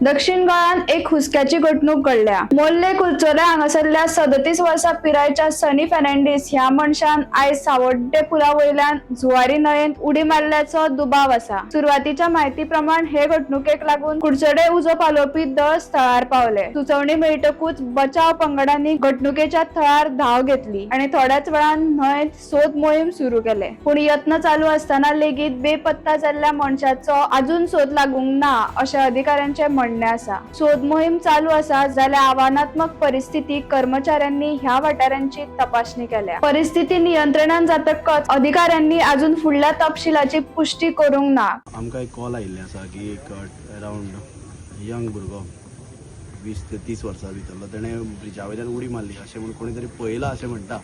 दक्षिण गोंयांत एक हुस्क्याची घडणूक घडल्या. मोर्ले कुडचोले हांगासरल्या 37 वर्सां पिरायेच्या सनी फेर्नांडीस ह्या मनशान आयज सावड्डे पुला वयल्यान जुवारी न्हंयेंत उडी मारल्याचो दुबाव आसा. सुरवातीच्या म्हायती प्रमाण हे घडणुकेक लागून कुडचडे उजो पालोवपी दळ स्थळार पावले. सुचोवणी मेळटकूच बचाव पंगडांनी घडणुकेच्या थळार धांव घेतली आनी थोड्याच वेळान न्हंयेंत सोद मोहीम सुरू केले. पूण यत्न चालू आसतना लेगीत बेपत्ता जाल्ल्या मनशाचो अजून सोद लागूंक ना अशें अधिकाऱ्यांचे म्हणणें आसा. सोद मोहीम चालू आसा जाल्यार आव्हानात्मक परिस्थिती कर्मचाऱ्यांनी ह्या वाठारांची तपासणी केल्या. परिस्थिती नियंत्रणात जातकच अधिकाऱ्यांनी अजून फुडल्या तपशिलाची पुष्टी करूंक ना. आमकां एक कॉल आयिल्लें आसा की एक अरावंड यंग भुरगो 20 ते 30 वर्सां भितरलो, तेणें ब्रिजा वयल्यान उडी मारली अशें म्हूण कोणी तरी पळयलां अशें म्हणटा.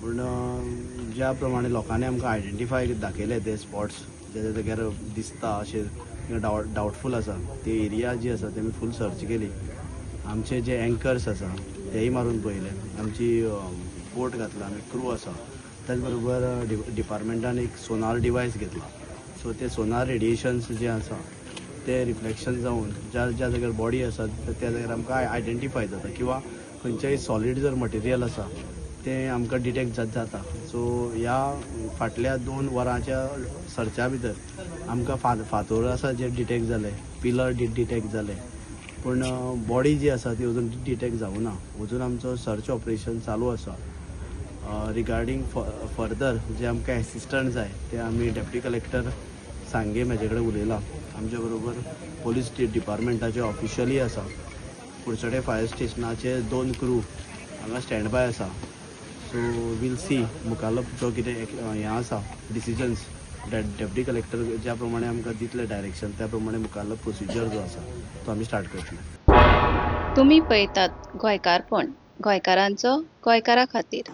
पूण ज्या प्रमाणे लोकांनी आमकां आयडेंटिफाय दाखयले ते स्पॉट्स ज्या ज्या जाग्यार दिसता अशें डावटफूल आसा, ती एरिया जी आसा ते आमी फूल सर्च केली. आमचे जे एंकर्स आसा तेय मारून पळयले. आमची बोट घातला, आमी क्रू आसा. त्याच बरोबर डिपार्टमेंटान एक सोनार डिवायस घेतला. सो ते सोनार रेडिएशन्स जे आसा ते रिफ्लेक्शन जावन ज्या ज्या जाग्यार बॉडी आसा त्या जाग्यार आमकां आयडेंटिफाय जाता किंवा खंयचेय सॉलीड जर मटेरियल आसा तें आमकां डिटेक्ट जाता. सो ह्या फाटल्या 2 वरांच्या सर्चा भितर आमकां फातोर आसा जे डिटेक्ट जाले, पिलर डिटेक्ट जाले, पूण बॉडी जी आसा ती अजून डिटेक्ट जावना. अजून आमचो सर्च ऑपरेशन चालू आसा. रिगार्डींग फर्दर जे आमकां एसिस्टंट जाय ते आमी डेप्युटी कलेक्टर सांगे म्हाजे कडेन उलयलां. आमच्या बरोबर पोलीस डिपार्टमेंटाचे ऑफिशियली आसा. कुडचडे फायर स्टेशनाचे दोन क्रू हांगा स्टँड बाय आसा. सो वील सी मुखारलो जो कितें हें आसा डिसिजन्स, डेप्युटी कलेक्टर ज्या प्रमाणे आमकां दितले डायरेक्शन, त्या प्रमाणे मुखारलो प्रोसिजर जो आसा तो आमी स्टार्ट करतले. तुमी पळयतात गोंयकारपण, गोंयकारांचो गोंयकारा खातीर.